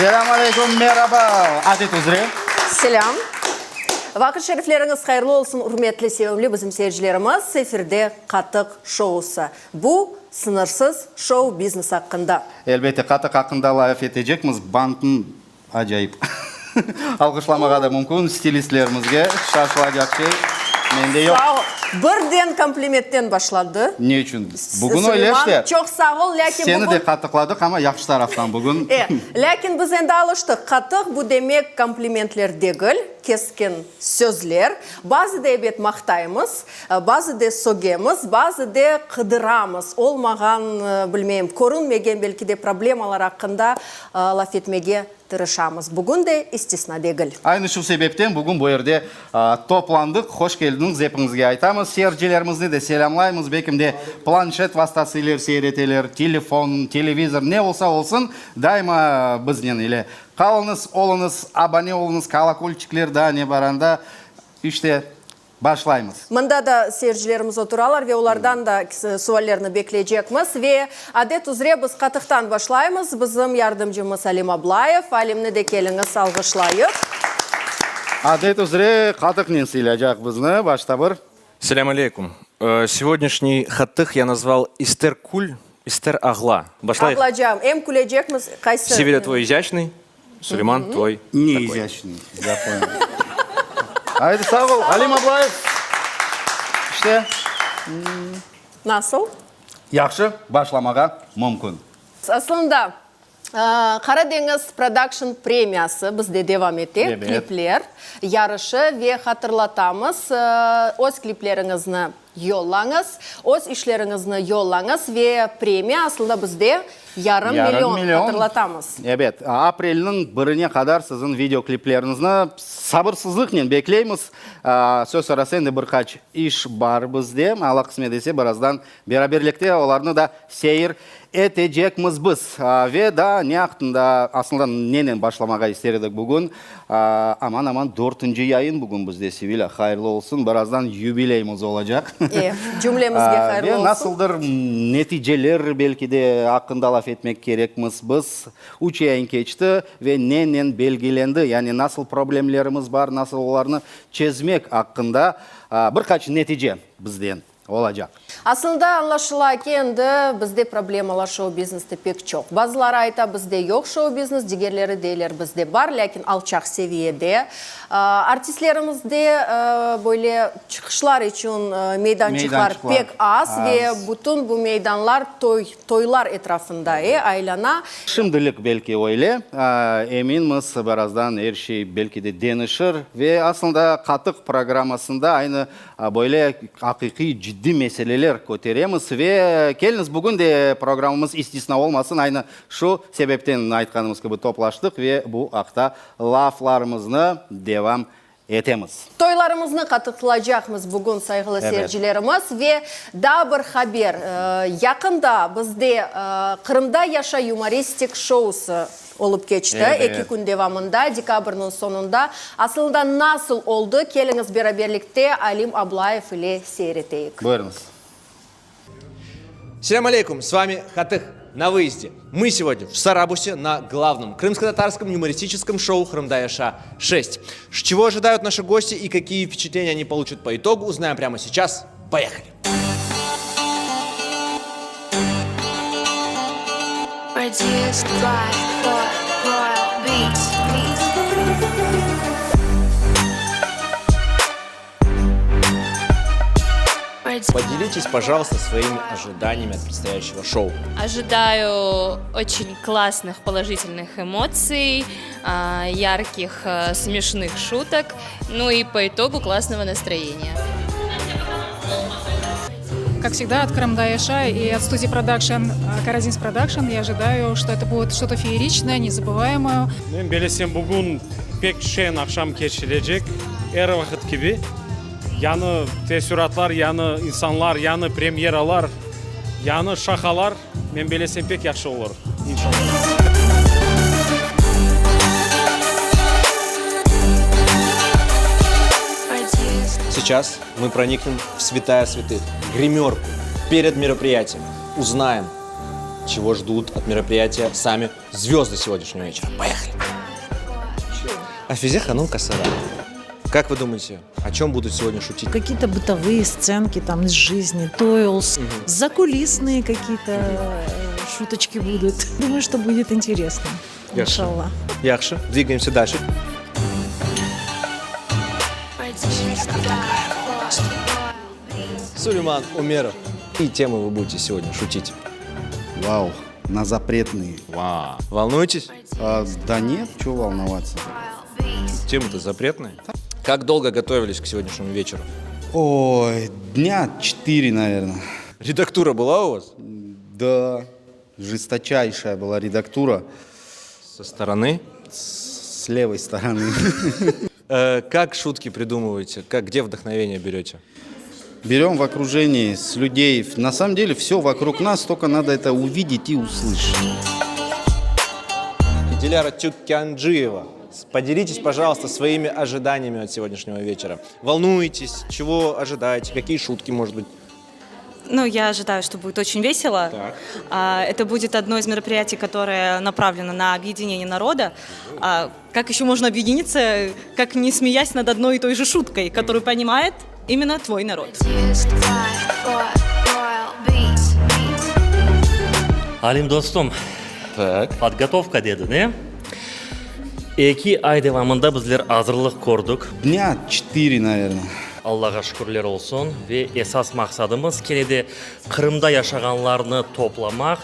Selâm aleyküm, meraba, adet üzre. Selâm. Vaqıt şerifleriñiz hayırlı olsun, ürmetli, sevimli bizim seyircilerimiz. Efirde Qatıq şousı. Bu, sıñırsız şou-biznes aqqında. Elbette, qatıq aqqında laf etecekmiz. Bantnıñ Acayip. Alğışlamağa da mümkün stilistlerimizge, şaşılacaq şey mende yoq. Sağ ol. Birden komplimentten başladı. Ne içün? Bugün öyle Suleyman, işte. çoq sağ ol, lâkin Seni bugün... de qatıqladıq, amma yahşı taraftan bugün. E, lâkin biz endi alıştıq. Qatıq, bu demek komplimentler degil, keskin sözler. Bazıda ebet maqtaymız, bazıda sögemiz, bazıda qıdıramız. Olmağan, bilmeyim, körünmegen belki de problemalar aqqında Laf etmege tırışamız. Bugün de istisna degil. Aynı şu sebepten bugün bu yerde toplandıq. Hoş keldiñiz epiñizge aytamız. Seyircilerimizni de selâmlaymız. Belkim de planşet vastasıyla seyir eteler, telefon, televizor, ne olsa olsun, daima biznen ile qalıñız, oluñız, abone oluñız, kolokolçikler daa ne bar anda, işte, Başlaymız. Mında da seyircilerimiz oturalar ve olardan da suallerni bekleycekmiz. Ve adet üzre biz qatıqtan başlaymız. Bizim yardımcımız Alim Ablayev. Alimni de keliñiz alğışlayıq. Adet üzre qatıqnen sıylacaq bizni başta bir. Selâm aleykum. Segodnyashniy qatıq ya nazval İster kül, ister ağla. Başlayıq. Ağlacağım. Em külecekmiz, qaysı? Sevilâ tvoy izâşnıy, Suleyman tvoy Ne izâşnıy, ya poñel. Aydı, sağ ol, Alim Ablayev. İşte. Nasıl? Yahşı, başlamağa mümkün. Aslında, Qara deñiz prodakşn premiyası bizde devam ete, klipler yarışı ve hatırlatamız, öz klipleriñizni yollañız, öz işleriñizni yollañız ve premiya aslında bizde yarım million, hatırlatamız. Ebet, aprelniñ birine qadar siziñ video klipleriñizni sabırsızlıqnen bekleymiz. Söz sırası endi bir qaç iş bar bizde, Alla qısmet etse birazdan beraberlikte olarnı da seyir etecekmiz biz. Ve daa ne aqqında, aslında nenen başlamağa ister edik bugün? Aman-aman dörtünci yayın bugün bizde, Sevilâ, hayırlı olsun, birazdan yubileyimiz olacaq. E, cümlemizge hayırlı Ve olsun. nasıldır neticeler belki de aqqında laf etmek kerekmiz biz. Üç yayın keçti ve nenen belgilendi, yani nasıl problemlerimiz bar, nasıl olarnı çezmek aqqında bir qaç netice bizden. olacaq. Aslında añlaşıla ki, endi bizde problemalar şou-bizneste pek çoq. Bazıları ayta, bizde yoq şou-biznes, digerleri deyler, bizde bar, lâkin alçaq seviyede. Artistlerimizde böyle çıqışlar içün meydançıqlar pek az ve bütün bu meydanlar toy, toylar etrafında, e, aylana. Şimdilik belki öyle, eminmiz, birazdan er şey belki de deñişir ve aslında Qatıq programmasında aynı Böyle aqiqiy, ciddiy meseleler köteremiz ve keliñiz, bugün de programımız istisna olmasın, aynı şu sebepten, aytqanımız kibi, toplaştıq ve bu aqta laflarımıznı devam etemiz. Toylarımıznı qatıqlacaqmız bugün, sayğılı seyircilerimiz. Ve daa bir haber, yaqında bizde Qırımda yaşa yumoristik şousı Olıp keçti, eki kün devamında, dekabrniñ soñunda. Asılında nasıl oldı, keliñiz beraberlikte Alim Ablayev ile seyir eteyik. Buyurıñız. Selâm aleykum, s vami Hatıh na vyezde. Мы сегодня в Сарабусе на главном крымско-татарском юмористическом шоу Qırımda yaşa шесть. Чего ожидают наши гости и какие впечатления они получат по итогу, узнаем прямо сейчас. Поехали! Поделитесь, пожалуйста, своими ожиданиями от предстоящего шоу. Ожидаю очень классных положительных эмоций, ярких, смешных шуток, ну и по итогу классного настроения. Как всегда, от Qırımda yaşa и от студии продакшн Karadeniz Production я ожидаю, что это будет что-то фееричное, незабываемое. Men belesem, bugün pek şeñ aqşam keçirecek, er vaqıt kibi. Yañı teessüratlar, yañı insanlar, yañı premyeralar, yañı şaqalar, men belesem, pek yahşı olur, inşallah. Сейчас мы проникнем в святая святых, гримерку, перед мероприятием. Узнаем. чего ждут от мероприятия сами звезды сегодняшнего вечера. Поехали! Афизе Ханум Касара. Как вы думаете, о чем будут сегодня шутить? Какие-то бытовые сценки там из жизни, тойлс, закулисные какие-то шуточки будут. Думаю, что будет интересно. Иншалла. Yahşı. Двигаемся дальше. Сулейман Умеров. Какие темы вы будете сегодня шутить? Вау, на запретные. Вау. Волнуетесь? А, да нет, чего волноваться. Темы-то запретные. Как долго готовились к сегодняшнему вечеру? Ой, дня 4, наверное. Редактура была у вас? Да, жесточайшая была редактура Со стороны? с левой стороны. Как шутки придумываете? Как, где вдохновение берете? Берем в окружении с людей. На самом деле все вокруг нас, только надо это увидеть и услышать. Диляра Тюккянджиева. Поделитесь, пожалуйста, своими ожиданиями от сегодняшнего вечера. Волнуетесь? Чего ожидаете? Какие шутки, может быть? Ну, я ожидаю, что будет очень весело. Так. Это будет одно из мероприятий, которое направлено на объединение народа. А, как еще можно объединиться, как не смеясь над одной и той же шуткой, которую понимает именно твой народ? Alim dostum, Так. подготовка dediñ, ne? 2 ay devamında bizler azırlıq kördik. Дня 4, наверное. Allağa şükürler olsun. Ve esas maqsadımız kene de Qırımda yaşağanlarnı toplamaq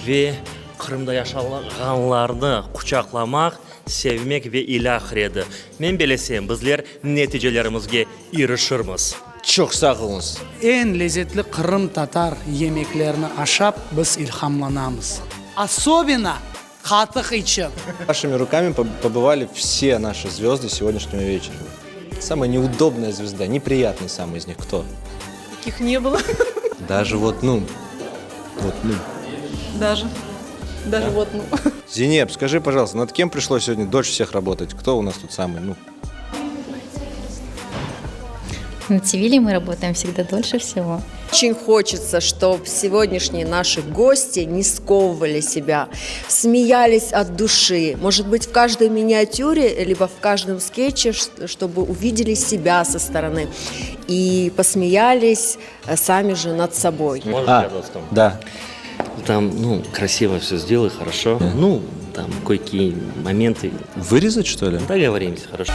ve Qırımda yaşağanlarnı quçaqlamaq, sevmek ve ilâhre. Men bilsem, bizler neticelerimizge irişirmiz. Çoq sağ oluñız. Eñ lezetli qırımtatar yemeklerini aşap biz ilhamlanamız. Особенно qatıq içip. Вашими руками побывали все наши звезды сегодняшнего вечера. Самая неудобная звезда, неприятный самый из них кто? Таких не было. Даже вот, ну, вот, ну. Даже. Даже вот, ну. Зинеп, скажи, пожалуйста, над кем пришлось сегодня дольше всех работать? Кто у нас тут самый, ну, На Цивиле мы работаем всегда дольше всего. Очень хочется, чтобы сегодняшние наши гости не сковывали себя, смеялись от души. Может быть, в каждой миниатюре, либо в каждом скетче, чтобы увидели себя со стороны и посмеялись сами же над собой. Можно А, я, dostum? Да. Там, ну, красиво все сделай, хорошо. Ну, там кое-какие моменты. Вырезать, что ли? Договоримся, хорошо.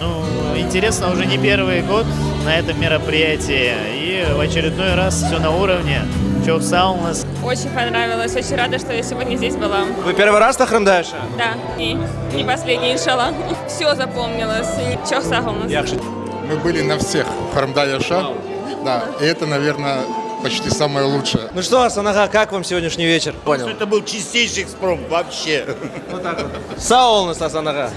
Ну, интересно, уже не первый год на этом мероприятии. И в очередной раз все на уровне. Çoq sağ oluñız. Очень понравилось, очень рада, что я сегодня здесь была. Вы первый раз на Qırımda yaşa? Да, и не последний, иншалла. Все запомнилось. Çoq sağ oluñız. Yahşı. Мы были на всех Qırımda yaşa. Да, и это, наверное, почти самое лучшее. Ну что, Asan ağa, как вам сегодняшний вечер? Понял. Это был чистейший экспромт вообще. Sağ oluñız, Asan ağa.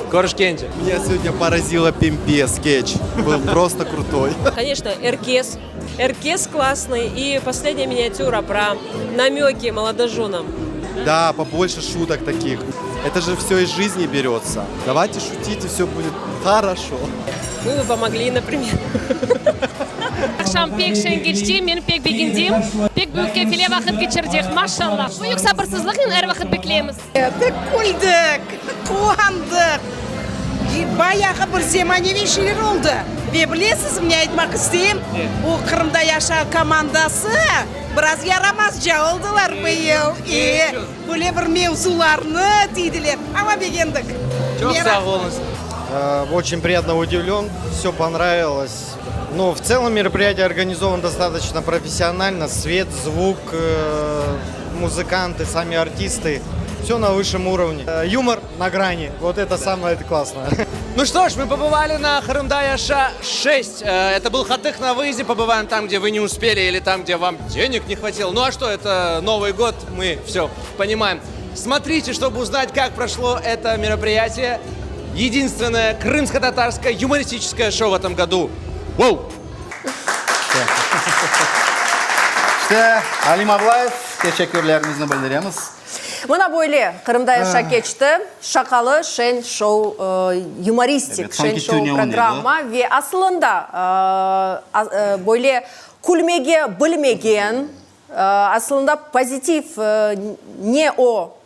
Körüşkence. Меня сегодня поразила Пемпе скетч. Был просто крутой. Конечно, Er kes. Er kes классный. И последняя миниатюра про намеки молодоженам. Да, побольше шуток таких. Это же все из жизни берется. Давайте шутить, и все будет хорошо. Мы бы помогли, например. Aqşam pek şeñ keçti, men pek begendim. Pek büyük keyfli vaqıt keçirdik, maşalla. Büyük sabırsızlıqnen er vaqıt bekleymiz. Pek küldik, quvandıq. Bayağı bir zemaneviy şeyler oldı. Ve bilesiz, ne aytmaq isteyim? O Qırımda yaşa komandası biraz yaramazca oldılar bıyıl. И böyle bir mevzularnı tiydiler. Amma begendik. Çoq sağ oluñız. Очень приятно удивлен, все понравилось. Но в целом мероприятие организовано достаточно профессионально. Свет, звук, музыканты, сами артисты. Все на высшем уровне. Юмор на грани. Вот это самое классное. Ну что ж, мы побывали на Qırımda yaşa 6. Это был Qatıq на выезде. Побываем там, где вы не успели или там, где вам денег не хватило. Ну а что, это Новый год, мы все понимаем. Смотрите, чтобы узнать, как прошло это мероприятие. Единственное крымско-татарское юмористическое шоу в этом году. Воу! İşte Alim Ablayev, teşekkürlerimizni bildiremiz. Mına böyle Qırımda yaşa keçti şaqalı şeñ şou, yumoristik şeñ şou programma ve asılında böyle külmege bilmegen, asılında pozitiv ne o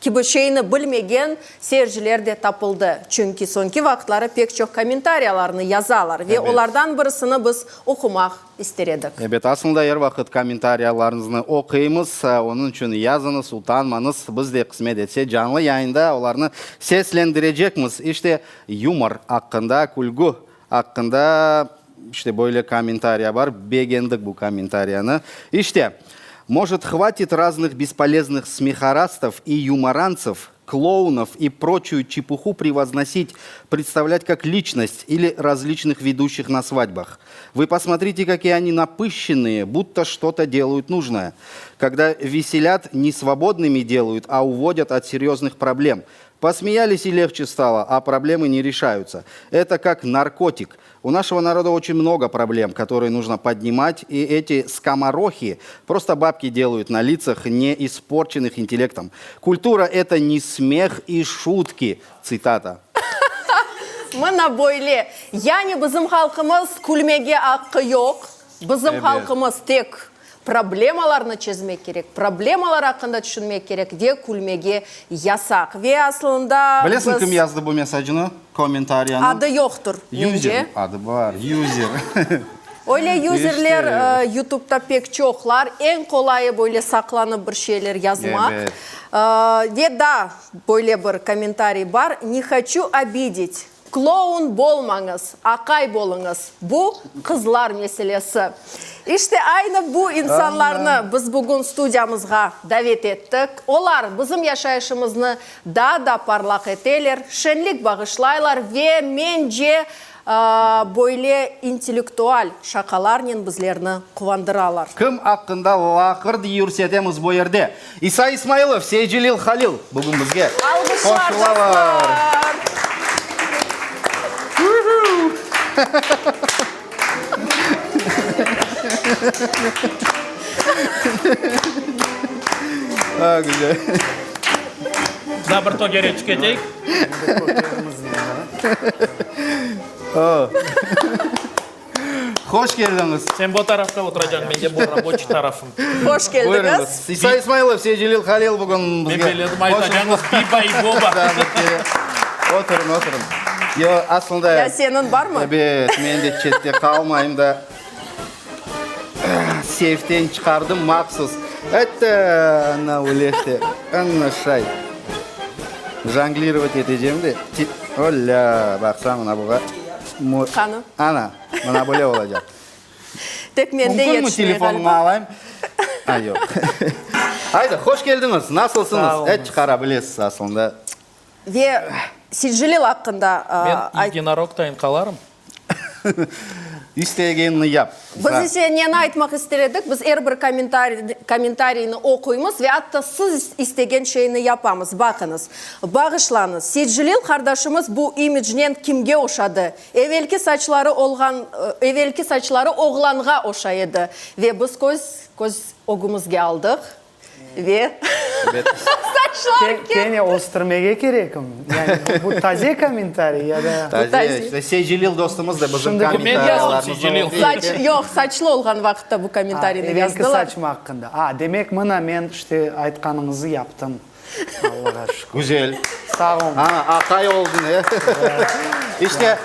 kibi şeyni bilmegen seyirciler de tapıldı. Çünki soñki vaqıtları pek çoq kommentariyalarnı yazalar ve olardan birisini biz oqumaq ister edik. Ebet, aslında er vaqıt kommentariyalarıñıznı oquymız, onıñ içün yazıñız, utanmañız, biz de qısmet etse canlı yayında olarnı seslendirecekmiz. İşte, yumor aqqında, külgü aqqında işte böyle kommentariya bar, begendik bu kommentariyanı. İşte, Может, хватит разных бесполезных смехорастов и юморантцев, клоунов и прочую чепуху превозносить, представлять как личность или различных ведущих на свадьбах. Вы посмотрите, какие они напыщенные, будто что-то делают нужное. Когда веселят, не свободными делают, а уводят от серьезных проблем. Посмеялись и легче стало, а проблемы не решаются. Это как наркотик. У нашего народа очень много проблем, которые нужно поднимать, и эти скоморохи просто бабки делают на лицах, не испорченных интеллектом. Культура – это не смех и шутки. Цитата. Mına böyle. Yani bizim halqımız külmege aqqı yoq. Bizim halqımız tek problemalarnı çezmek kerek, problemalar aqqında tüşünmek kerek ve külmege yasaq. Ve aslında Bilesiñ biz kim yazdı bu mesajnı, kommentariyanı? Adı yoqtır Yüzer. mence. Adı bar, yüzer. Öyle yüzerler İşte. YouTube'da pek çoqlar. Eñ qolayı böyle saqlanıp bir şeyler yazmaq. Ebet. Ve daa böyle bir kommentariy bar, Ne hoçu obidit, Kloun bolmañız, aqay bolıñız. Bu, qızlar meselesi. İşte, aynı bu insanlarnı biz bugün studiyamızğa davet ettik. Olar bizim yaşayışımıznı daa da parlaq eteler, şenlik bağışlaylar ve, mence, böyle intellektual şaqalarnen bizlerni quvandıralar. Kim aqqında laqırdı yürsetemiz bu yerde? İsa İsmailov, Seycilil Halil bugün bizge Alğışlar, qoşulalar. dostlar! A, güzel. Daa bir tögerek keteyik. Hoş keldiñiz. Sen bu tarafta oturacañ, mende bu raboçiy tarafım. Hoş keldiñiz. Buyurıñız. İsa İsmailov, Seycelil Halil bugün bizge. Men belledim, aytacañız Biba i Boba. Oturıñ, oturıñ. Yo, aslında. Ya seniñ barmı? Ebet, men de çette qalmayım da. Seyften çıqardım mahsus. Ette, ana öyle işte, ana şay. Jonglirovat etecem de. Olâ, baqsa, mına buğa. Qanı? Ana, mına böyle olacaq. Tek mende Mümkünmi yetişmey telefonımı ğaliba. alayım? A, yoq. Aydı, hoş keldiñiz, nasılsıñız? Sağ oluñız. Et çıqara bilesiz aslında. Ve Sicilil aqqında Men ayt. yedinorogtayın qalarım. İstegenini yap. Biz ise neni aytmaq ister edik, biz er bir kommentariyni oquymız ve atta siz istegen şeyni yapamız. Baqıñız, bağışlañız, Sicilil qardaşımız bu imicnen kimge oşadı? Evelki saçları olğan, evelki saçları oğlanğa oşay edi. Ve biz köz, köz ögümizge aldıq. Ve saçlar Kene östürmege kerekim. Yani bu taze kommentariy ya da. Taze. İşte Seycelil dostumız da bizim kommentariyalarımıznı oquy. Saç, yoq, saçlı olğan vaqıtta bu kommentariyni Evelki yazdılar. saçım aqqında. A, demek mına men işte aytqanıñızı yaptım. Allağa şükür. Güzel. Sağ olun. A, aqay oldun, e? İşte,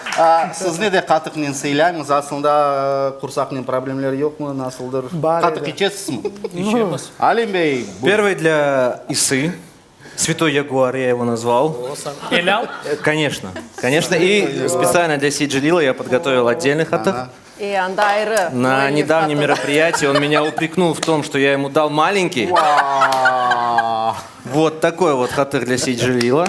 sizni de qatıqnen sıylaymız. Aslında, qursaqnen problemler yoqmı, nasıldır? Bar edi. Qatıq içesizmi? İçemiz. Alim bey, buyur. Первый для Исы. Святой Ягуар, я его назвал. Elâl? Конечно, конечно. И специально для Сейджелила я подготовил отдельный хатых. E, anda ayrı. На Böyle недавнем qatıq. мероприятии он меня упрекнул в том, что я ему дал маленький. Вот такой вот хатых для Сейджелила.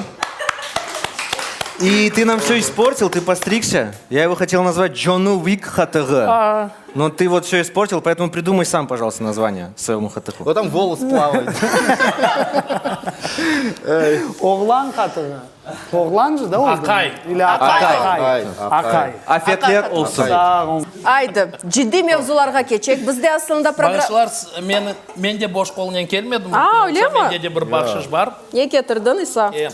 И ты нам все испортил, ты постригся. Я его хотел назвать Джону Уик Хатыгы. Но ты вот все испортил, поэтому придумай сам, пожалуйста, название своему хатыху. Вот там волос плавает. Oğlan qatığı. Oğlan da oldı? Aqay. Или aqay. Aqay. Aqay. Afiyetler olsun. Sağ ol. Aydı, ciddiy mevzularğa keçeyik. Bizde aslında progra. Bağışlar, men, men de boş qolnen kelmedim. A, öyle mi? Mende de bir bahşış bar. Ne ketirdiñ, İsa? E,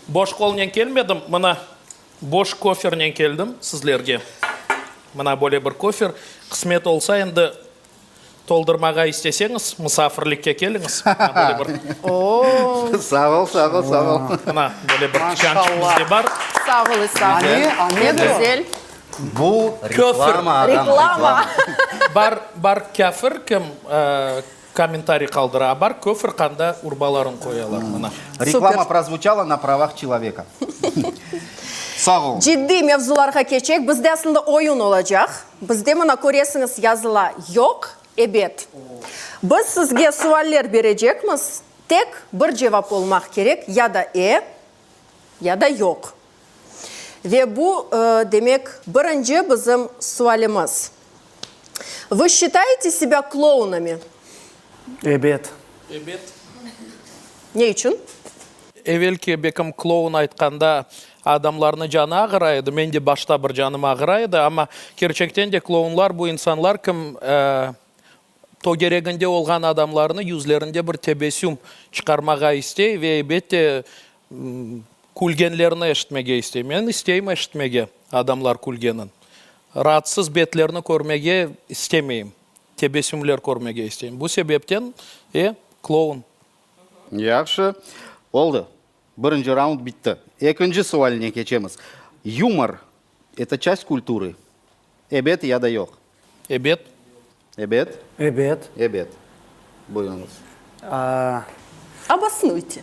boş qolnen kelmedim, mına boş köfernen keldim sizlerge. Mına böyle bir köfer. Qısmet olsa endi toldurmağa isteseñiz, musafirlikke keliñiz. Mına böyle bir. Sağ ol, sağ ol, sağ ol. Mına böyle bir tükânçıq bizde bar. Sağ ol, İsa. Ane, Ne ane güzel. Bu Köfür. reklama, adam, Reklama. Bar, bar kâfir kim kommentariy qaldıra, a bar köfür qanda urbaların qoyalar. Mına. Реклама прозвучала на правах человека. Sağ ol. Ciddiy mevzularğa keçeyik. Bizde aslında oyun olacaq. Bizde mına köresiñiz yazıla yoq, ebet. Biz sizge sualler berecekmiz. Tek bir cevap olmaq kerek, ya da e, ya da yoq. Ve bu, demek, birinci bizim sualimiz. Вы считаете себя клоунами? Ebet. Ebet. Ne içün? Evelki bekim kloun aytqanda adamlarnı canı ağıra edi, men de başta bir canım ağıra edi, amma kerçekten de klounlar bu insanlar kim tögereginde olğan adamlarnı yüzlerinde bir tebessüm çıqarmağa istey ve elbette külgenlerini eşitmege istey. Men isteyim eşitmege adamlar külgenin. Raatsız betlerni körmege istemeyim, tebessümler körmege isteyim. Bu sebepten, e, kloun. Yahşı. Oldı. Birinci raund bitti. Ekinci sualine keçemiz. Yumor, это часть культуры? Ebet ya da yoq? Ebet. Ebet? Ebet. Ebet. Buyurıñız. Обоснуйте.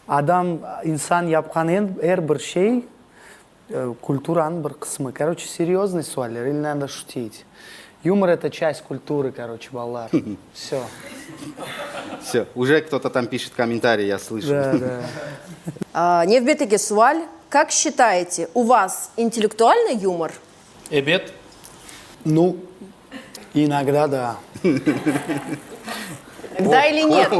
Adam, insan yapqan er bir şey kulturanıñ bir qısmı. Короче, серьезный sualler, или надо шутить? Юмор это часть культуры, короче, balalar. Все. Все, уже кто-то там пишет комментарии, я слышу. Да, да. Nevbetteki sual. Как считаете, у вас интеллектуальный юмор? Ebet. Ну, иногда да. Да или нет?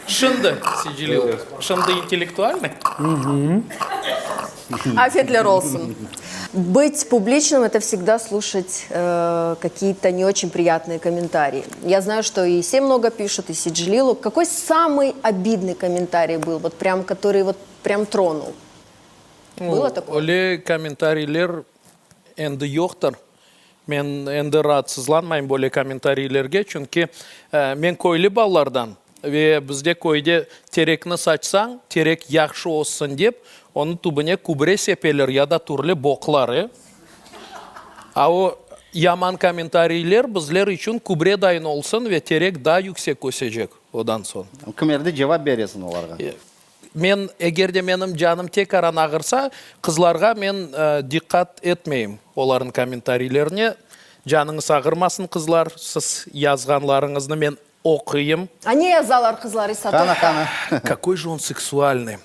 Şimdi, Seyitcelil, şimdi intellektualnıy? Afiyetler olsun. Быть публичным – это всегда слушать э, какие-то не очень приятные комментарии. Я знаю, что и все много пишут, и Сейтджелилу. Какой самый обидный комментарий был, вот прям, который вот прям тронул? Было такое? Öyle kommentariyler endi yoqtır. Men endi raatsızlanmayım böyle kommentariylerge, çünki men köylü balalardan ve bizde köyde terekni saçsañ, terek yahşı össün dep, onıñ tübüne kübre sepeler ya da türlü boqlar, e. A o yaman kommentariyler bizler içün kübre dayın olsun ve terek daa yüksek ösecek odan soñ. Kimerde cevap beresiñ olarğa? Men, eger de menim canım tekaran ağırsa, qızlarğa men diqqat etmeyim olarnıñ kommentariylerine. Canıñız ağırmasın, qızlar, siz yazğanlarıñıznı men oquyım. A ne yazalar qızlar, İsa, Qana, toqta. qana. Какой же он сексуальный.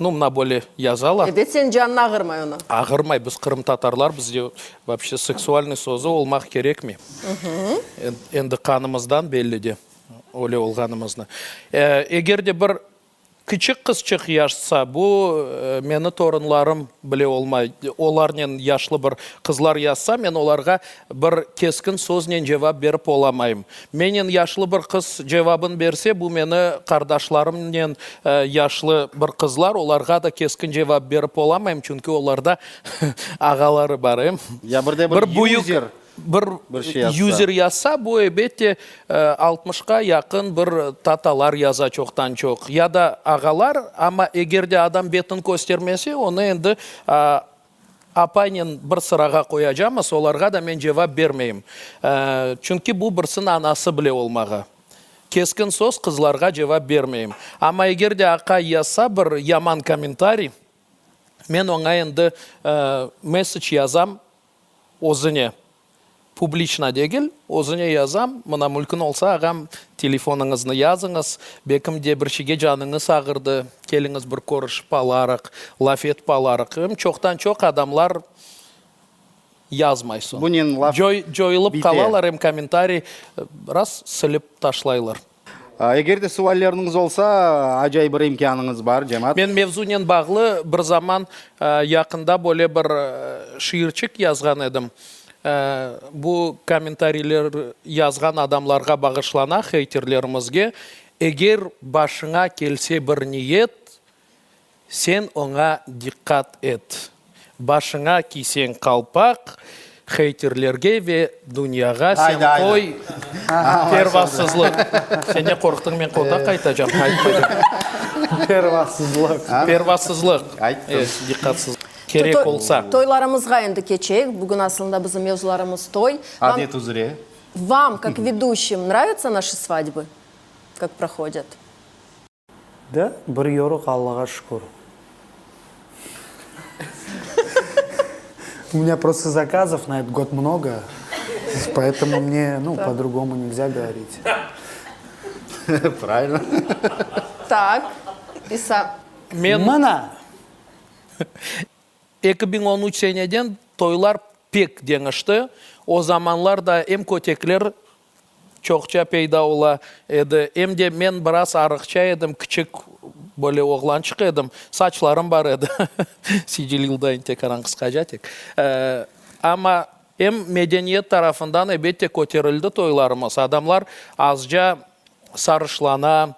Nu, mına böyle yazalar. Ebet, seniñ canıñ ağırmay onı. Ağırmay, biz qırımtatarlar, bizde вообще seksualnıy sözü olmaq kerekmey. Endi qanımızdan belli de öyle olğanımıznı. Eger de bir kiçik qızçıq yazsa, bu meni torunlarım bile olmay, olarnen yaşlı bir qızlar yazsa, men olarğa bir keskin söznen cevap berip olamayım. Menen yaşlı bir qız cevabın berse, bu meni qardaşlarımnen yaşlı bir qızlar, olarğa da keskin cevap berip olamayım, çünki olarda ağaları bar, em. Ya bir de bir user Bir bir şey yazsa. User yazsa, bu elbette altmışqa yaqın bir tatalar yaza çoqtan-çoq, ya da ağalar, amma eger de adam betin köstermese, onı endi apaynen bir sırağa qoyacamız, olarğa da men cevap bermeyim. Çünki bu birsiniñ anası bile olmağa. Keskin söz qızlarğa cevap bermeyim. Amma eger de aqay yazsa bir yaman kommentariy, men oña endi message yazam, Özüne. Publiçno degil, özüne yazam, mına mülkün olsa, ağam, telefonıñıznı yazıñız, bekim de bir şeyge canıñız ağırdı, keliñiz bir körüşip alarıq, laf etip alarıq. Em çoqtan-çoq adamlar yazmay soñ. Bunen laf Coyulıp bite. qalalar, em kommentariy ras silip taşlaylar. Eger de sualleriñiz olsa, acayip bir imkânıñız bar, cemaat. Men mevzunen bağlı bir zaman yaqında böyle bir şiirçik yazğan edim. Bu kommentariyler yazğan adamlarğa bağışlana, heyterlerimizge. Eger başıña kelse bir niyet, Sen oña diqqat et. Başıña kiyseñ qalpaq, heyterlerge ve dünyağa sen qoy pervasızlıq. Sen ne qorqtıñ, men qolda qaytacam, aytmaycam. Pervasızlıq. Pervasızlıq. Evet, diqqatsız. Kerek olsa. Toylarımızğa endi keçeyik. Bugün aslında bizim mevzularımız toy. Adet üzre. Vam, kak veduşim, nravятся naşı svadbı, kak prohodât? Da, bir yoruq, Allağa şükür. U menya prosto zakazov na etot god mnogo, poetomu mne, nu, po-drugomu nelzâ govorit. Pravilno. Tak, İsa. Men. Mına! 2013 seneden toylar pek deñişti. O zamanlar da em kötekler çoqça peyda ola edi, em de men biraz arıqça edim, kiçik böyle oğlançıq edim, saçlarım bar edi, sicil yıldayın tekaran qısqaca tek. Amma em medeniyet tarafından ebette köterildi toylarımız, adamlar azca sarışlana,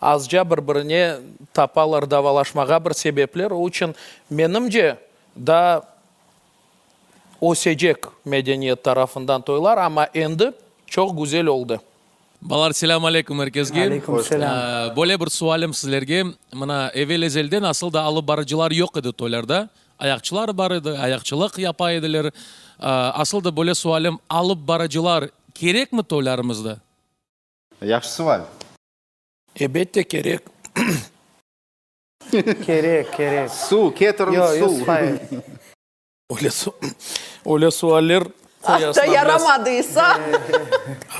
azca bir-birine tapalar davalaşmağa bir sebepler, o içün menimce daa ösecek medeniyet tarafından toylar, amma endi çoq güzel oldı. Balalar, selâm aleyküm er kesge. Aleyküm selâm. Böyle bir sualim sizlerge, mına, evel-ezelden asıl da alıp barıcılar yoq edi toylarda, ayaqçılar bar edi, ayaqçılıq yapa ediler. Asıl da böyle sualim, alıp barıcılar kerekmi toylarımızda? Yahşı sual. Ebette kerek. Kerek, kerek. Suv, ketiriñ Yo, suv. Öyle öyle sualler qoyasıñ. Ata yaramadı İsa.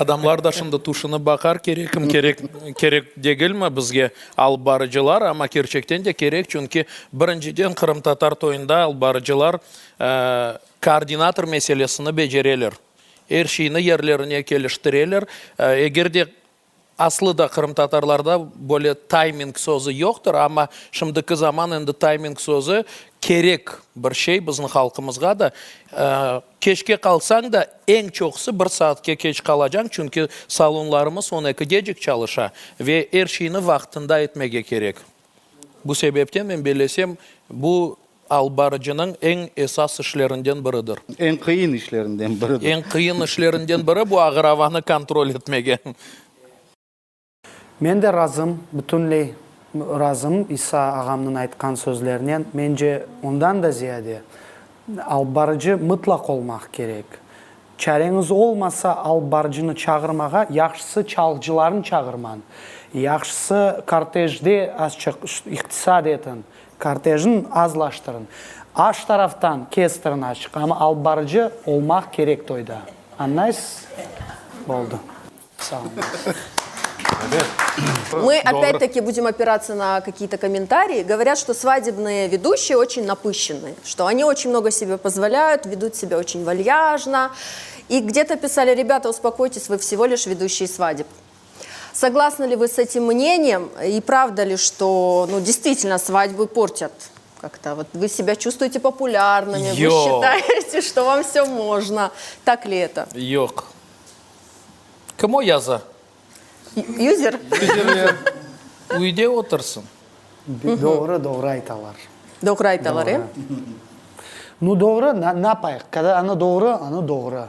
Adamlar da şimdi tüşünip baqar, kerekmi, kerek, kerek degilmi bizge alıp barıcılar, amma kerçekten de kerek, çünki birinciden qırımtatar toyunda alıp barıcılar koordinator meselesini becereler, er şeyni yerlerine keliştireler, eger de Aslı da qırımtatarlarda böyle tayming sözü yoqtır, amma şimdiki zaman endi tayming sözü kerek bir şey bizim halqımızğa da. Keçke qalsañ da, eñ çoqusı bir saatke keç qalacañ, çünki salonlarımız on ekigecik çalışa ve er şeyni vaqtında etmege kerek. Bu sebepten men bellesem, bu Albarıcınıñ eñ esas işlerinden biridir. Eñ qıyın işlerinden biridir. Eñ qıyın işlerinden biri bu ağır avanı kontrol etmege. Men de razım, bütünley razım İsa ağamnıñ aytqan sözlerinen. Mence, ondan da ziyade, albarıcı mıtlaq olmaq kerek. Çareñiz olmasa, albarıcını çağırmağa, yahşısı çalğıcılarnı çağırmañ. Yahşısı kortejde azçıq iqtisad etiñ. Kortejni azlaştırıñ. Aş taraftan kestirin açıq, amma alıp barıcı olmaq kerek toyda. Añlaysız? Boldı. Sağ oluñız. Мы опять-таки будем опираться на какие-то комментарии. Говорят, что свадебные ведущие очень напыщенные, что они очень много себе позволяют, ведут себя очень вальяжно. И где-то писали, ребята, успокойтесь, вы всего лишь ведущие свадеб. Согласны ли вы с этим мнением? И правда ли, что ну, действительно свадьбы портят как-то? Вот вы себя чувствуете популярными, вы Yoq. считаете, что вам все можно. Так ли это? Yoq. Kim o yaza? Юзер? Üyde otursın. Doğru, doğru aytalar. Doğru aytalar, e? Nu, doğru, ne yapayıq? Kada anı doğru, anı doğru.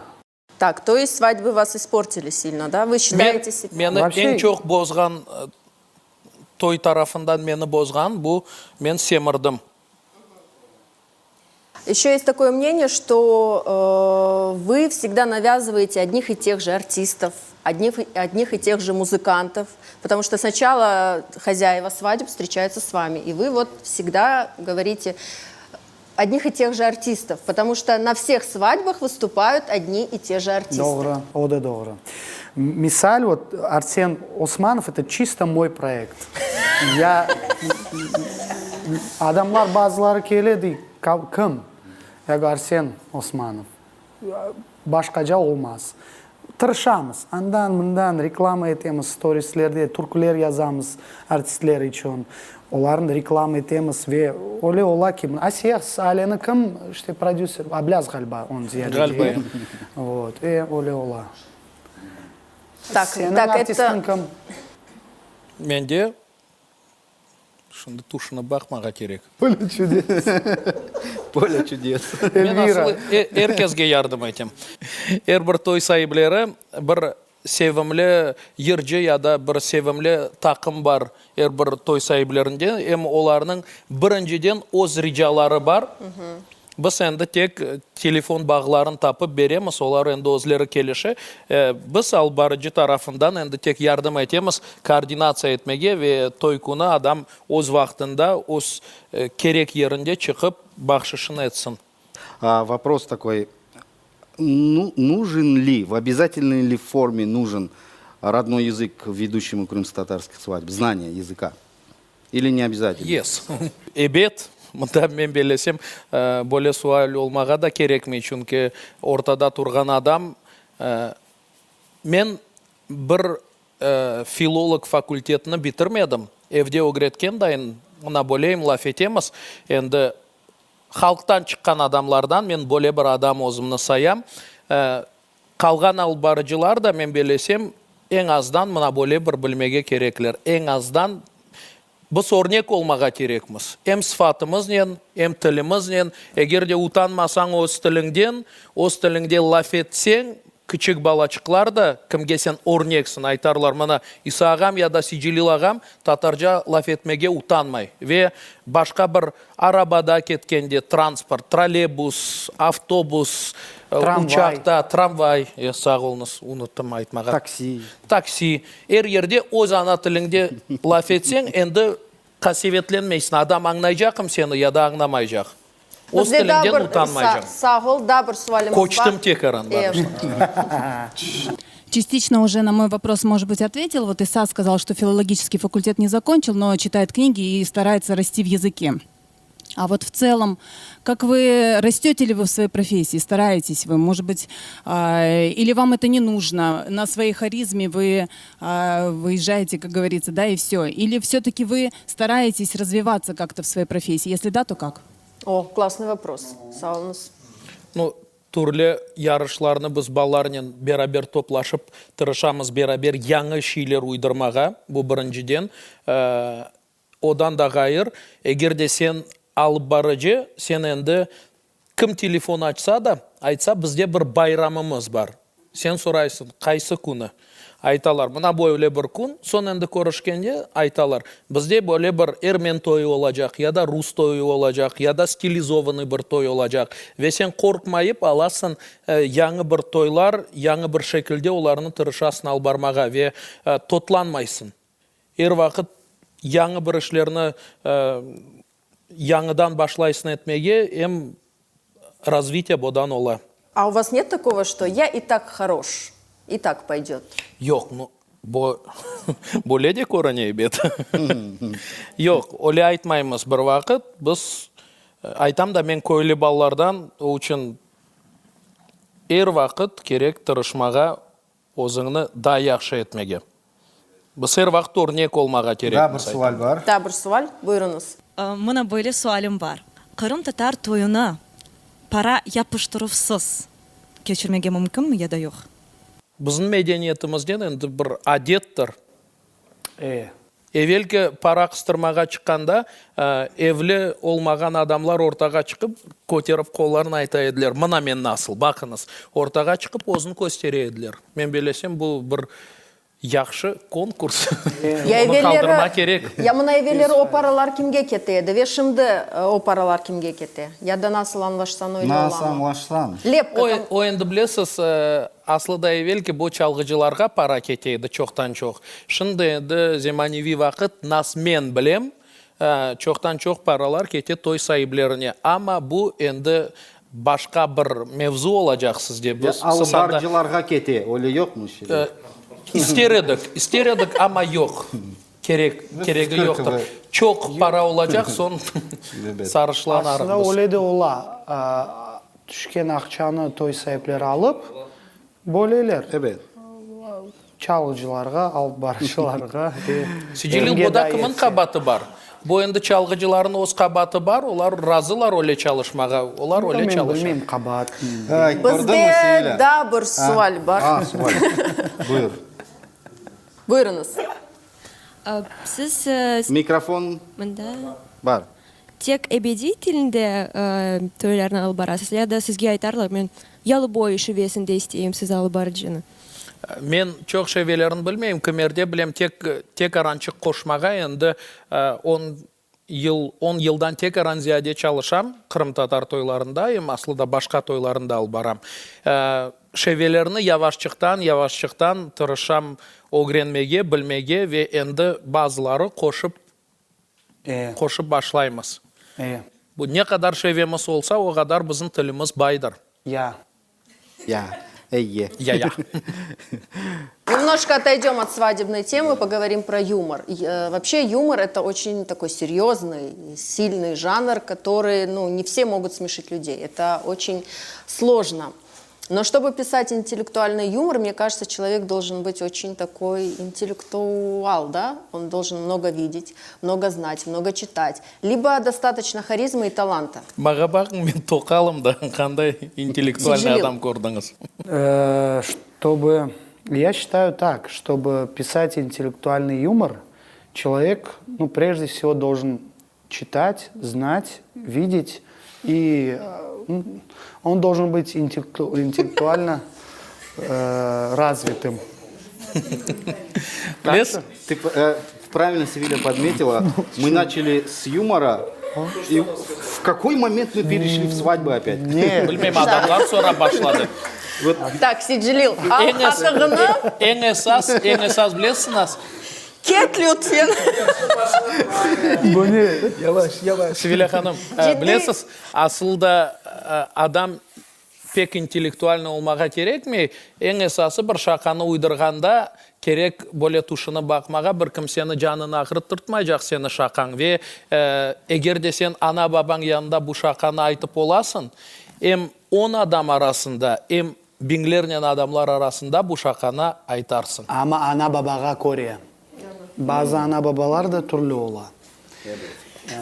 Tak, to est svadьbы vas isportili silno, da? Vı şçitaete sebe. Meni eñ çoq bozğan, toy tarafından meni bozğan bu, men semirdim. Еще есть такое мнение, что вы всегда навязываете одних и тех же артистов, одних, одних и тех же музыкантов, потому что сначала хозяева свадеб встречаются с вами, и вы вот всегда говорите. Одних и тех же артистов, потому что на всех свадьбах выступают одни и те же артисты. Doğru, o da doğru. Misal, вот Arsen Osmanov, это чисто мой проект. Ya adamlar bazıları kele, dey, kim? Ya govorю, Arsen Osmanov. Başqaca olmaz. Tırışamız, andan, mından reklama etemiz, storislerde türküler yazamız artistler içün, olarnı reklama etemiz ve öyle ola ki, Asiye Saleni kim, işte, prodüser, Ablâz ğaliba onı ziyade Ğaliba. Vot, e, öyle ola. Tak, Seniñ tak, eto. artistiñ kim? Mende Şimdi tüşünip baqmağa kerek. Polе çudes. Polе çudes. Men asıl er kesge yardım etem. Er bir toy saipleri bir sevimli yırcı ya da bir sevimli taqım bar er bir toy saiplerinde. Em olarnıñ birinciden öz ricaları bar. Biz endi tek telefon bağlarını tapıp beremiz, olar endi özleri kelişe. Biz alıp barıcı tarafından endi tek yardım etemiz koordinatsiya etmege ve toy künü adam öz vaqtında, öz kerek yerinde çıqıp bahşışını etsin. Vopros takoy, нужен ли, в обязательной ли форме нужен родной язык ведущему крымско-татарских свадьб, знание языка? Или ne obязательно? Yes. Ebet, mında men bellesem, böyle sual olmağa da kerekmey, çünki ortada turğan adam, men bir filolog fakultetini bitirmedim, evde ögretken dayın, mına böyleyim laf etemiz, endi halqtan çıqqan adamlardan men böyle bir adam özümni sayam, Qalğan alıp barıcılar da, men bellesem, eñ azdan mına böyle bir bilmege kerekler. Eñ azdan biz örnek olmağa kerekmiz. Em sıfatımıznen, em tilimiznen. Eger de utanmasañ öz tiliñden, öz tiliñde laf etseñ, kiçik balaçıqlar da, kimge sen örneksiñ, aytarlar, mına, İsa ağam ya da Sicelil ağam tatarca laf etmege utanmay ve başqa bir Arabada ketkende, transport, trolleybus, avtobus, uçaqta, tramvay, sağ oluñız, unuttım aytmağa. Taksi. Taksi. Er yerde öz ana tiliñde laf etseñ, endi qasevetlenmeysiñ, adam añlaycaqım seni ya da añlamaycaq. Öz tiliñden utanmaycaq. Sağ ol, daa bir sualimiz bar. Köçtim tekaran, bağışlañız. Частично уже на мой вопрос, может быть, ответил. Вот Иса сказал, что филологический факультет не закончил, но читает книги и старается расти в языке. А вот в целом, как вы, растете ли вы в своей профессии, стараетесь вы, может быть, или вам это не нужно, на своей харизме вы выезжаете, как говорится, да, и все. Или все-таки вы стараетесь развиваться как-то в своей профессии? Если да, то как? О, классный вопрос. Sağ oluñız. Ну, Türlü yarışlarnı biz balalarnen beraber toplaşıp, tırışamız beraber yañı şeyler uydurmağa, bu birinciden. Odan da ğayır, eger de sen alıp barıcı, sen endi kim telefon açsa da, aytsa, bizde bir bayramımız bar. Sen soraysıñ, qaysı künü? Aytalar, mına böyle bir kün. Soñ endi körüşkende aytalar, bizde böyle bir ermen toyu olacaq, ya da rus toyu olacaq, ya da stilizovanıy bir toy olacaq. Ve sen qorqmayıp alasıñ yañı bir toylar, yañı bir şekilde olarnı tırışasıñ alıp barmağa ve totlanmaysıñ. Er vaqıt yañı bir işlerni yañıdan başlaysıñ etmege, em razvitiye bodan ola. A u vas net takogo, çto ya i tak horoş, i tak poydet? Yoq, nu, bo, böyle de körüne ebet. Yoq, öyle aytmaymız bir vaqıt. Biz, aytam da, men köylü balalardan, o içün er vaqıt kerek tırışmağa, Özüñni daa yahşı etmege. Biz er vaqıt örnek olmağa kerekmiz. Daa bir sual bar. Daa bir sual, buyurıñız. Mına böyle sualim bar. Qırımtatar toyunı para yapıştıruvsız keçirmege mümkünmi ya da yoq? Bizim medeniyetimizden endi bir adettir. E. Evelki para qıstırmağa çıqqanda, evli olmağan adamlar ortağa çıqıp, köterip qollarını ayta ediler, Mına men nasıl, baqıñız. Ortağa çıqıp özüni köstere ediler. Men bellesem, bu bir yahşı konkurs. Ya Onı qaldırmaq kerek. Ya mına evelleri o paralar kimge kete edi ve şimdi o paralar kimge kete? Ya da nasıl añlaşsañ öyle Nasıl olamı? añlaşsañ? Lepka. O, o endi bilesiz, Aslı da evelki bu çalğıcılarğa para kete edi çoqtan-çoq. Şimdi endi zemaneviy vaqıt, nas men bilem. Çoqtan-çoq paralar kete toy saiplerine. Amma bu endi başqa bir mevzu olacaq sizde. Biz Alıp barıcılarğa kete, öyle yoqmı? İster edik, ister edik, amma yoq. Kerek, keregi yoqtır. Çoq para olacaq soñ sarışlanarıq biz. Aslında öyle de ola. Tüşken aqçanı toy saipleri alıp, böleler. Ebet. Çalğıcılarğa, alıp barıcılarğa ve Sicilil, kimge buda daa kimin yetse. qabaatı bar? Bu endi çalğıcılarnıñ öz qabaatı bar, olar razılar öyle çalışmağa, olar öyle Men çalışa. bilmeyim qabaat. Bizde daa bir sual bar. A, sual. Buyur. Buyurıñız. Siz Mikrofon mında bar. Tek ebediy tilinde toylarnı alıp barasız ya da sizge aytarlar, men yalıboyu şivesinde isteyim siz alıp barıcını? Men çoq şivelerini bilmeyim, kimerde bilem, tek tekarançıq qoşmağa endi on yıl, on yıldan tekaran ziyade çalışam qırımtatar toylarında, em aslı da başqa toylarında alıp baram. Şivelerini yavaşçıqtan, yavaşçıqtan tırışam ögrenmege, bilmege ve endi bazıları qoşıp Qoşıp başlaymız. Bu ne qadar şevemiz olsa, o qadar bizim tilimiz baydır. Ya. Ya. Eyye. Ya, ya. Немножко отойдем от свадебной темы, поговорим про юмор. Вообще юмор это очень такой серьезный, сильный жанр, который, ну, не все могут смешить людей. Это очень сложно. Но чтобы писать интеллектуальный юмор, мне кажется, человек должен быть очень такой интеллектуал, да? Он должен много видеть, много знать, много читать. Либо достаточно харизмы и таланта. Maña baqıñ, men toqalım da, qanday intellektualnıy adam kördiñiz? Чтобы, я считаю так, чтобы писать интеллектуальный юмор, человек, ну, прежде всего должен читать, знать, видеть, и он должен быть интеллектуально развитым. Bilesiñ, ты правильно, Севиля, подметила, мы начали с юмора, и в какой момент мы перешли в свадьбы опять? Bilmeyim, adamlar sorap başladı. Так, Seyitcelil, al qatığını. Eñ esas, eñ esas bilesiñiz, Ket lütfen. Bunı yavaş, yavaş. Sevilâ hanım, bilesiz, asıl da adam pek intellektualnıy olmağa kerekmey. Eñ esası, bir şaqanı uydurğanda, kerek böyle tüşünip baqmağa, bir kimseni canını ağırttırtmaycaq seni şaqañ. Ve eger de sen ana-babañ yanında bu şaqanı aytıp olasıñ, em on adam arasında, em Biñlernen adamlar arasında bu şaqanı aytarsıñ. Amma ana-babağa köre. Bazı ana-babalar da türlü ola.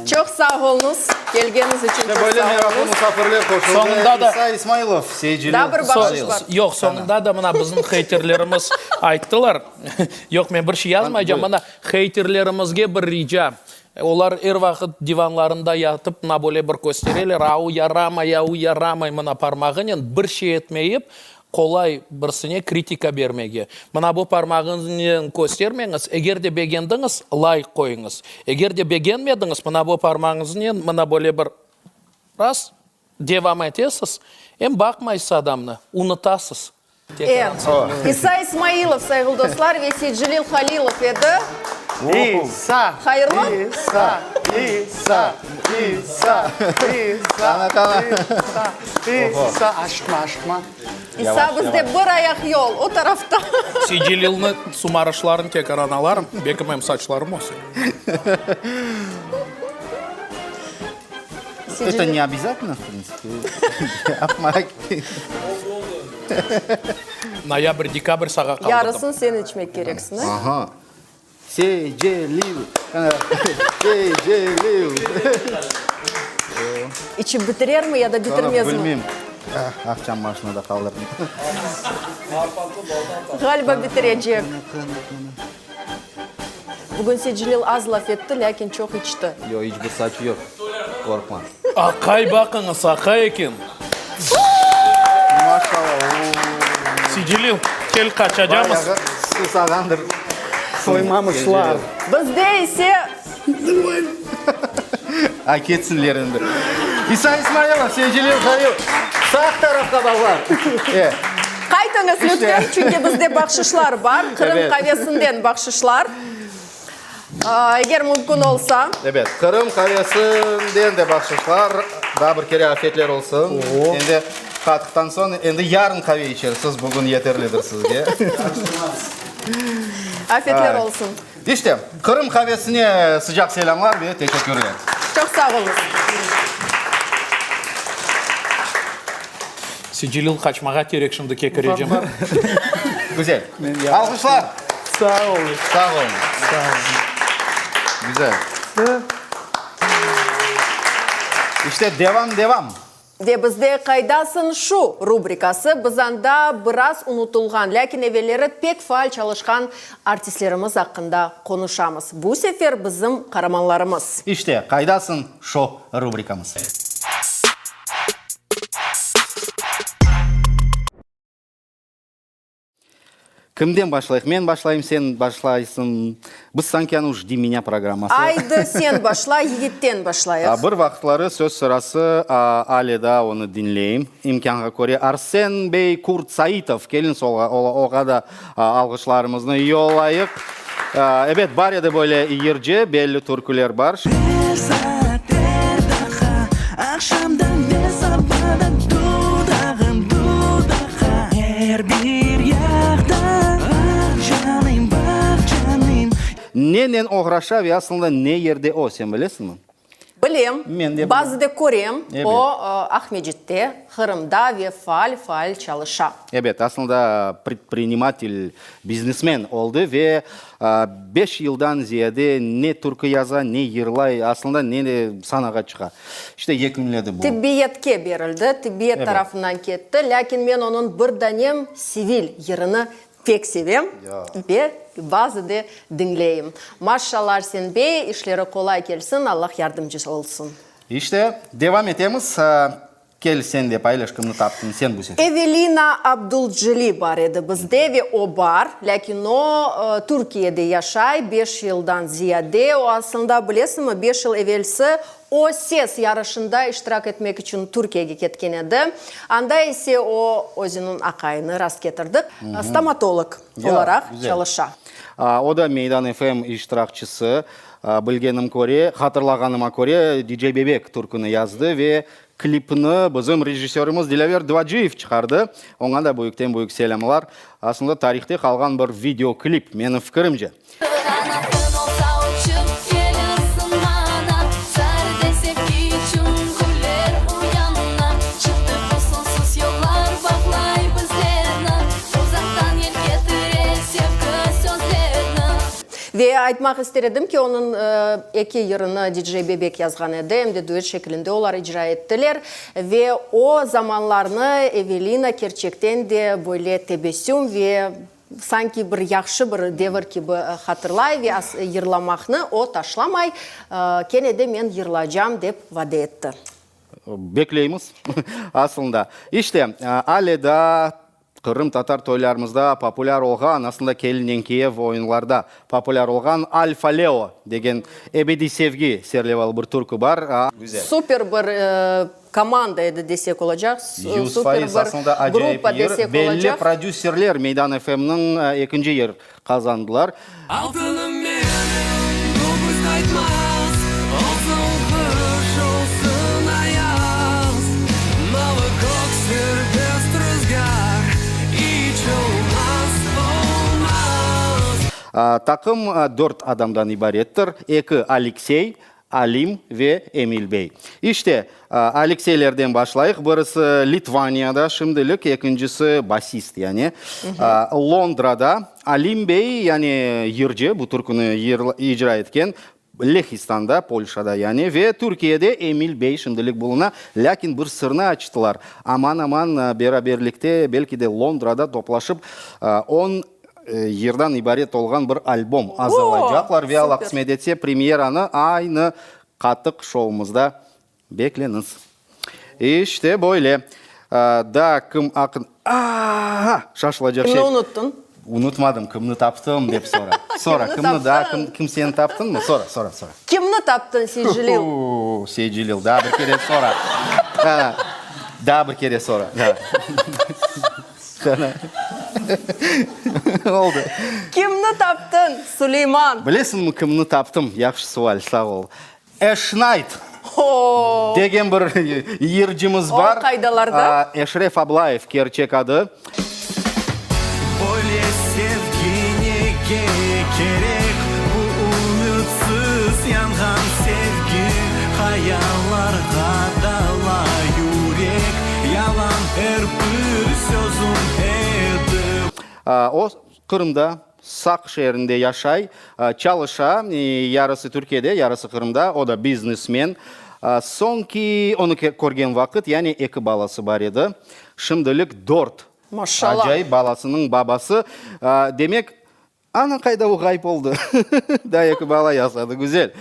Çoq sağ oluñız, kelgeniñiz içün çoq sağ oluñız. Böyle meraqlı musafirler qoşuldı. Soñunda da. İsa İsmailov, Seycili Daa bir bahşış bar. Yoq, soñunda da mına bizim heyterlerimiz ayttılar. Yoq, men bir şey yazmaycam. Mına heyterlerimizge bir rica. Olar er vaqıt divanlarında yatıp, mına böyle bir köstereler, au yaramay, au yaramay, mına parmağınen bir şey etmeyip, qolay birsine kritika bermege. Mına bu parmağıñıznen köstermeñiz, eger de begendiñiz, layk qoyuñız. Eger de begenmediñiz, mına bu parmağıñıznen mına böyle bir ras, Devam etesiz, em baqmaysız adamnı, unutasız. E, İsa İsmailov, sayğılı dostlar, ve Seytcelil Halilov edi. İsa! Hayırlı. İsa! İsa! İsa! İsa! İsa! İsa! Aşıqma, aşıqma. İsa bizde bir ayaq yol, o tarafta. Seytcelilni sumarışlarını tekrar alarım, belki menim saçlarım öser. Это не обязательно, в принципе. Yapmaq. Noyabr, dekabr sağa qaldırdım. Yarısını sen içmek kereksiñ, a? Aha. Seycelil. Seycelil. İçip bitirermi ya da bitirmezmi? Bilmeyim. Aqçam maşinada qaldırdım. Ğaliba bitirecek. Bugün Seytcelil az laf etti, lâkin çoq içti. Yoq, iç bir saçı yoq, qorqma. Aqay, baqıñız, aqay eken. Maşallah, o-o-o. Seytcelil, kel qaçacamız. Bayağı susağandır. Soymamışlar. Bizde ise. Ay, ketsinler endi. İsa İsmailov, Seytcelil Halilov, sağ tarafqa balalar. E. Qaytıñız, lütfen, çünki bizde bahşışlar bar. Qırım qavesinden bahşışlar. Eger mümkün olsa. Ebet, Qırım qavesinden de bahşışlar. Daa bir kere afiyetler olsun. Endi qatıqtan soñ, endi yarın qave içersiz, bugün yeterlidir sizge. Afiyetler olsun. İşte, Qırım qavesine sıcaq selâmlar ve teşekkürler. Çoq sağ oluñız. Sicilil qaçmağa kerek şimdi kekirecem. Güzel. Alqışlar. Sağ oluñ. Sağ oluñ. Sağ oluñ. Güzel. İşte devam, devam. Ve bizde Qaydasıñ şu? rubrikası, biz anda biraz unutılğan, lâkin evelleri pek faal çalışqan artistlerimiz aqqında qonuşamız. Bu sefer bizim qaramanlarımız. İşte, Qaydasıñ şu? rubrikamız. Kimden başlayıq? Men başlayım, sen başlaysıñ. Biz sanki anı Jdi меня programması. Aydı, sen başla, yigitten başlayıq. Bir vaqıtları söz sırası ale daa onı diñleyim. İmkânğa köre Arsen bey Kurtsaitov, keliñ oğa da alğışlarımıznı yollayıq. Ebet, bar edi böyle yırcı, belli türküler bar. Nenen oğraşa ve aslında ne yerde o, sen bilesiñmi? Bilem. Men de bilem. Bazıda körem, Ebet. o, Aqmescitte, Qırımda ve faal-faal çalışa. Ebet, aslında predprinimatel, biznesmen oldı ve beş yıldan ziyade ne türkü yaza, ne yırlay, aslında ne de sanağa çıqa. İşte yekünledi bu. Tibbiyetke berildi, tibbiyet Ebet. tarafından ketti, lâkin men onıñ Bir danem sivil yırını pek sevem ve bazıda diñleyim. Maşşallah Arsen bey, işleri qolay kelsin, Allah yardımcısı olsun. İşte, devam etemiz. Kel sen de paylaş kimni taptıñ sen bu sefer. Evelina Abdulceli bar edi bizde ve o bar, lâkin o Türkiyede yaşay beş yıldan ziyade. O aslında, bilesiñmi, beş yıl evelsi O Ses yarışında iştirak etmek içün Türkiyege ketken edi. Anda ise o özüniñ aqayını rastketirdi, stomatolog olaraq çalışa. O da Meydan FM iştirakçisi. Bilgenim köre, hatırlağanıma köre, DJ Bebek türküni yazdı ve Klipni bizim rejissörimiz Dilâver Dvaciyev çıqardı. Oña da büyükten-büyük selâmlar. Aslında tarihte qalğan bir video klip, menim fikirimce. Qanatın olsa uçıp kelirsiñ maña, Serde sevgi içün güller uyana. Çıqtıq bu soñsuz yollar bağlay bizlerni, Uzaqtan yel ketire sevgi sözlerni. Ve aytmaq ister edim ki, onıñ eki yırını DJ Bebek yazğan edi, em de duet şeklinde olar icra ettiler. Ve o zamanlarnı Evelina kerçekten de böyle tebessüm ve sanki bir yahşı bir devir kibi hatırlay ve yırlamaqnı o taşlamay, kene de men yırlacam dep vade etti. Bekleymiz, aslında. İşte, ale daa Qırımtatar toylarımızda populâr olğan, aslında kelinnen kiyev oyunlarda populâr olğan Alfa Leo degen Ebediy sevgi serlevalı bir türkü bar. Super bir komanda edi desek olacaq, Yüz super faiz, bir aslında acayip gruppa yır. desek Belli olacaq. prodüserler Meydan FMniñ ekinci yır qazandılar. Altınım menim, bu küz qaytmaz, Olsun qış, olsun ayaz, Mavı kök serbest ruzgâr, İç olmaz, olmaz. Taqım dört adamdan ibarettir, eki Aleksey, Alim ve Emil bey. İşte, Alekseylerden başlayıq, birisi Litvaniyada şimdilik, ekincisi basist, yani, Londrada. Alim bey, yani yırcı, bu türküni icra etken, Lehistanda, Polşada, yani, ve Türkiyede Emil bey şimdilik buluna. Lâkin bir sırnı açtılar, aman-aman beraberlikte, belki de Londrada toplaşıp, on Yırdan ibaret olğan bir albom azırlaycaqlar ve Alla qısmet etse, premyeranı aynı Qatıq şoumızda bekleniz. İşte böyle. Daa kim aqın. A-a-a! Şaşılacaq şey. Kimni unuttıñ? Unutmadım, kimni taptım dep sora. Sora, kimni daa, kim, kim seni taptıñmı? Sora, sora, sora. Kimni taptıñ, Seycilil? Hu-hu, Seycilil, daa bir kere sora. Daa bir kere sora. Qana. Oldı. Kimni taptıñ, Suleyman? Bilesiñmi, kimni taptım? Yahşı sual, sağ ol. Eşnayt degen bir yırcımız bar. O qaydalarda? Eşref Ablayev kerçek adı. Böyle sevgi nege kerek, bu ümütsiz yanğan sevgi, Hayallarğa dala yürek, yalan er bir sözüñ edi. O, Qırımda, Saq şeerinde yaşay, çalışa, yarısı Türkiyede, yarısı Qırımda, o da biznesmen. Soñki onı körgen vaqıt, yani eki balası bar edi, şimdilik dört. Maşallah. Acayip balasınıñ babası. Demek, ana qayda o ğayıp oldı? Daa eki bala yasadı, güzel.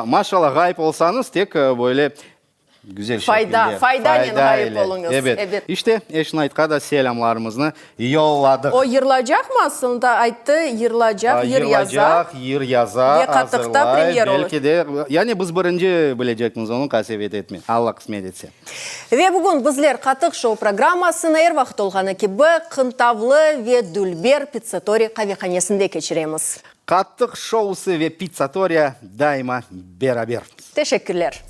Maşallah, ğayıp olsañız, tek böyle Güzel Fayda, şekilde. faydanen Fayda ğayıp ile. oluñız. Ebet. Ebet. İşte, Eşnaytqa da selâmlarımıznı yolladıq. O yırlaycaqmı aslında? Ayttı, yırlaycaq, yır yaza. Yırlaycaq, yır yaza, Ve Qatıqta azırlay. premyera olur. Belki de, yani biz birinci bilecekmiz onı, qasevet etme, Alla qısmet etse. Ve bugün bizler Qatıq şou programmasını er vaqıt olğanı kibi qıntavlı ve dülber Pitsatori qavehanesinde keçiremiz. Qatıq şousı ve Pitsatoriya daima beraber. Teşekkürler.